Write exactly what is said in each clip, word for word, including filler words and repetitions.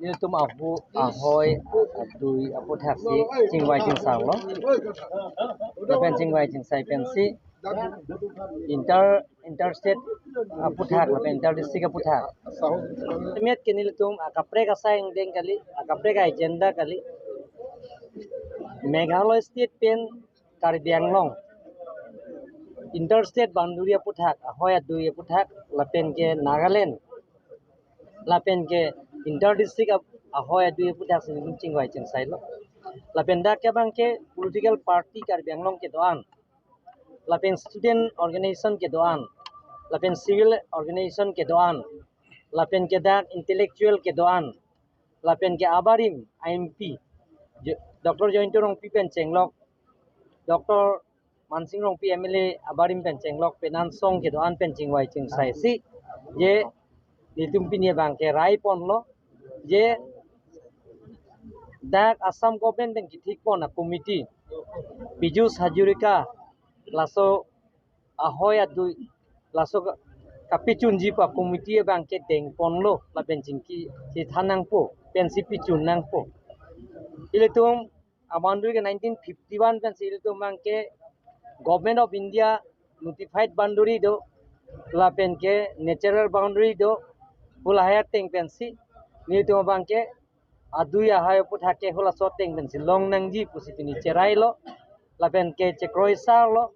Ilitum ahu ahoi adui aputhak si chingvai chingsai lo. Lapen chingvai chingsai pensi inter interstate aputhak lapen inter district aputhak. Met ke nelitum akaprek asai angdeng kali, akaprek agenda kali. Meghalaya state pen Karbi Anglong interstate boundary aputhak, ahoi adui aputhak, lapen ke Nagaland, lapen ke inter district ap-, ahoi adui aputhak si nelitum chingvai chingsai lo. Lapen dak ke abang ke political party Karbi Anglong kedo-an, lapen student organization kedo-an, lapen civil organization kedo-an, lapen ke dak intellectual kedo-an, lapen ke abarim I M P Jo-, Doctor Jayanta Rongpi pen chenglok, Doctor Mansing Rongpi M L A abarim pen chenglok, penan song kedo-an pen chingvai chingsai si, je nelitum pini abang ke rai ponlo, je dak Assam government pen kethik pon a committee, Piyush Hazarika, laso ahoi adui, laso ka-, kapechunji pa committee abang ke deng ponlo, lapen chingki chethan nangpo, pensi pechun nangpo. Ilitum aboundary ke nineteen fifty-one pensi ilitum abang ke Government of India notified boundary do, lapen ke natural boundary do, pu lahai ateng pensi nelitum abang ke adui ahoi aputhak ke halaso ateng pensi long nangji pusi pini cherai lo, lapen ke chekroisar lo,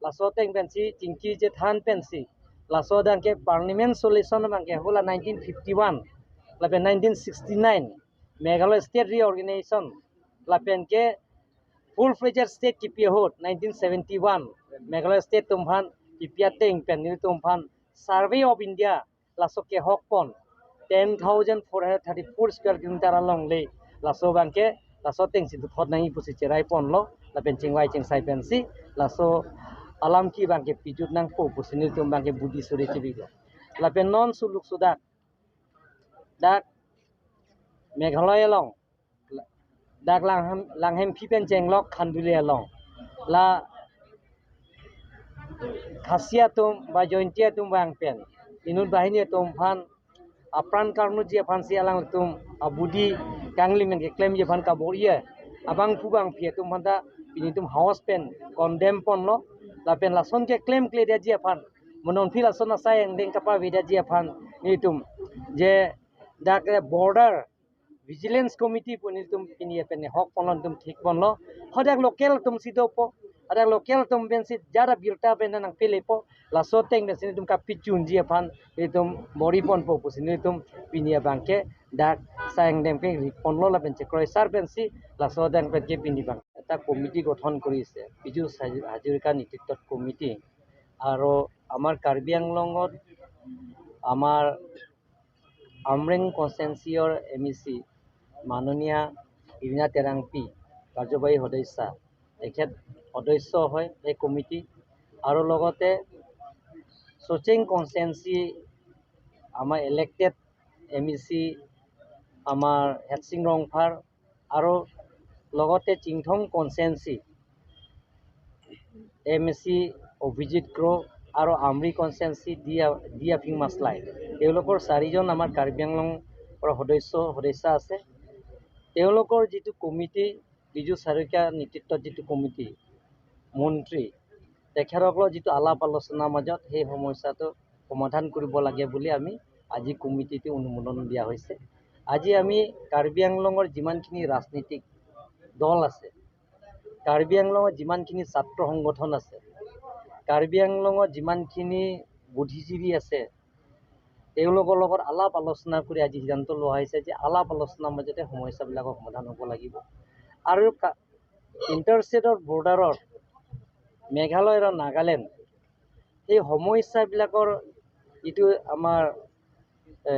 laso ateng pensi chingki chethan pensi laso adang ke permanent solution abang ke hala nineteen fifty-one lapen nineteen sixty-nine Meghalaya state reorganization, lapen ke full-fledged state kipi ahut nineteen seventy-one Meghalaya state atum aphan kipi ateng pen nelitum aphan Survey of India laso kehok pon ten thousand four hundred thirty-four square kilometer along le, laso abang ke laso ateng si dothot nangji pusi cherai ponlo, lapen chingvai chingsai pensi laso alam ke abang ke pejut nangpo pusi nelitum abang ke budi suri chibiklo. Lapen non suluk sudak dak Meghalaya along, dak Langham, Langhemphi pen chenglok Khanduli along, la Khasi atum ba Jaintia atum abang pen inut banghini atum aphan apran karnuji aphan si alangtum abudi kangli men keklemji aphan kabor-i abangphu bangphi atum aphan ta pini itum house pen condemn ponlo, lapen lason keklemkledetji aphan, mo nonphi lason asai angdeng kapavedetji aphan nelitum je dak, eh, border Vigilance Committee pu nelitum pini pen hok ponlo, nelitum thik ponlo. Hadak local atum si dopo, hadak local atum pensi jara birta pen nangpelepo, laso ateng pensi nelitum kapechunji aphan nelitum bor-i ponpo pusi nelitum pini abang ke dak asai angdeng pen rik ponlo, lapen chekroisar pensi laso adang pen ke pini abang এটা কমিটি গঠন কৰিছে, Piyush Haz-, Hazarika নেতৃত্বত কমিটি। আৰু আমাৰ কাৰ্বি আংলঙত আমাৰ আমৰেং কনষ্টিটুৱেঞ্চিৰ এম ই চি মাননীয়া ইৰিনা টেৰাংপী, কাৰ্যবাহী সদস্যা, তেখেত সদস্য হয় এই কমিটি। আৰু লগতে চচেং কনষ্টিটুৱেঞ্চি আমাৰ ইলেক্টেড এম ই চি আমাৰ হেডচিং ৰংফাৰ আৰু লগতে চিংথং কনষ্টিটুৱেঞ্চি এম এ চি অভিজিত ক্ৰ আৰু আমৰি কনষ্টিটুৱেঞ্চি ডি আ-, ডি আফিং মাছলাই, তেওঁলোকৰ চাৰিজন আমাৰ কাৰ্বি আংলঙৰ সদস্য, সদস্যা আছে। তেওঁলোকৰ যিটো কমিটি, বিজু হাজৰিকা নেতৃত্বত যিটো কমিটি, মন্ত্ৰী, তেখেতসকলৰ যিটো আলাপ আলোচনাৰ মাজত সেই সমস্যাটো সমাধান কৰিব লাগে বুলি আমি আজি কমিটিটো অনুমোদন দিয়া হৈছে। আজি আমি কাৰ্বি আংলঙৰ যিমানখিনি ৰাজনৈতিক দল আছে, কাৰ্বি আংলঙত যিমানখিনি ছাত্ৰ সংগঠন আছে, কাৰ্বি আংলঙত যিমানখিনি বুদ্ধিজীৱী আছে, তেওঁলোকৰ লগত আলাপ আলোচনা কৰি আজি সিদ্ধান্ত লোৱা হৈছে যে আলাপ আলোচনাৰ মাজতে সমস্যাবিলাকৰ সমাধান হ'ব লাগিব। আৰু কা-, ইণ্টাৰষ্টেটৰ বৰ্ডাৰৰ মেঘালয় আৰু নাগালেণ্ড, সেই সমস্যাবিলাকৰ যিটো আমাৰ, এ,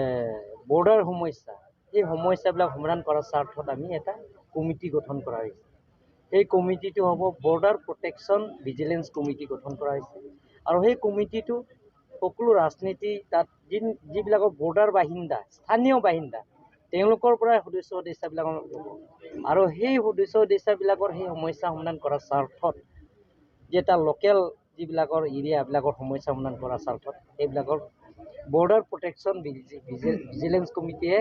বৰ্ডাৰ সমস্যা, সেই সমস্যাবিলাক সমাধান কৰাৰ স্বাৰ্থত আমি এটা কমিটি গঠন কৰা হৈছে। সেই কমিটিটো হ'ব বৰ্ডাৰ প্ৰটেকশ্যন ভিজিলেন্স কমিটি গঠন কৰা হৈছে। আৰু সেই কমিটিটো সকলো ৰাজনীতি তাত যি, যিবিলাকৰ বৰ্ডাৰ বাসিন্দা, স্থানীয় বাসিন্দা, তেওঁলোকৰ পৰাই সদস্য সদস্যাবিলাক হ'ব। আৰু সেই সদস্য সদস্যাবিলাকৰ সেই সমস্যা সমাধান কৰাৰ স্বাৰ্থত যে এটা লোকেল যিবিলাকৰ এৰিয়াবিলাকৰ সমস্যা সমাধান কৰাৰ স্বাৰ্থত সেইবিলাকৰ বৰ্ডাৰ প্ৰটেকশ্যন ভিজি-, ভিজি-, ভিজিলেন্স কমিটিয়ে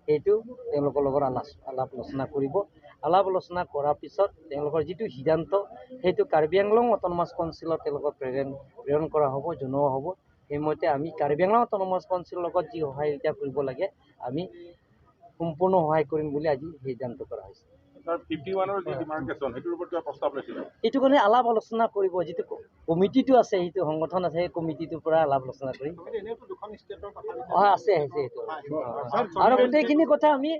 সেইটো তেওঁলোকৰ লগত আলাপ আলাপ আলোচনা কৰিব। আলাপ আলোচনা কৰাৰ পিছত তেওঁলোকৰ যিটো সিদ্ধান্ত, সেইটো কাৰ্বি আংলং অট'নমাছ কাউন্সিলত তেওঁলোকক প্ৰেৰণ প্ৰেৰণ কৰা হ'ব, জনোৱা হ'ব। সেইমতে আমি কাৰ্বি আংলং অট'নমাছ কাউন্সিলৰ লগত যি সহায় এতিয়া কৰিব লাগে, আমি সম্পূৰ্ণ সহায় কৰিম বুলি আজি সিদ্ধান্ত কৰা হৈছে। ছাৰ, ফিফটি ওৱানৰ যি ডিমাৰ্কেশ্যন, সেইটোৰ ওপৰত কিবা প্ৰস্তাৱ লৈছিলে? এইটো কাৰণে আলাপ আলোচনা কৰিব। যিটো ক- কমিটিটো আছে, সেইটো সংগঠন আছে, সেই কমিটিটোৰ পৰা আলাপ আলোচনা কৰিম। এনেওতো দুখন ষ্টেটৰ কথা অ, আছে আছে এইটো। অ, অ। আৰু গোটেইখিনি কথা আমি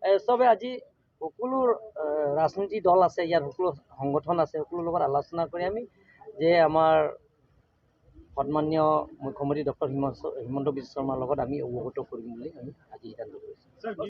এ, চবে আজি সকলো এ, ৰাজনীতি দল আছে, ইয়াত সকলো সংগঠন আছে, সকলোৰ লগত আলোচনা কৰি আমি যে আমাৰ সন্মানীয় মুখ্যমন্ত্ৰী ডক্টৰ হিমন্ত হিমন্ত বিশ্ব শৰ্মাৰ লগত আমি অৱগত কৰিম বুলি আমি আজি সিদ্ধান্ত কৰিছোঁ।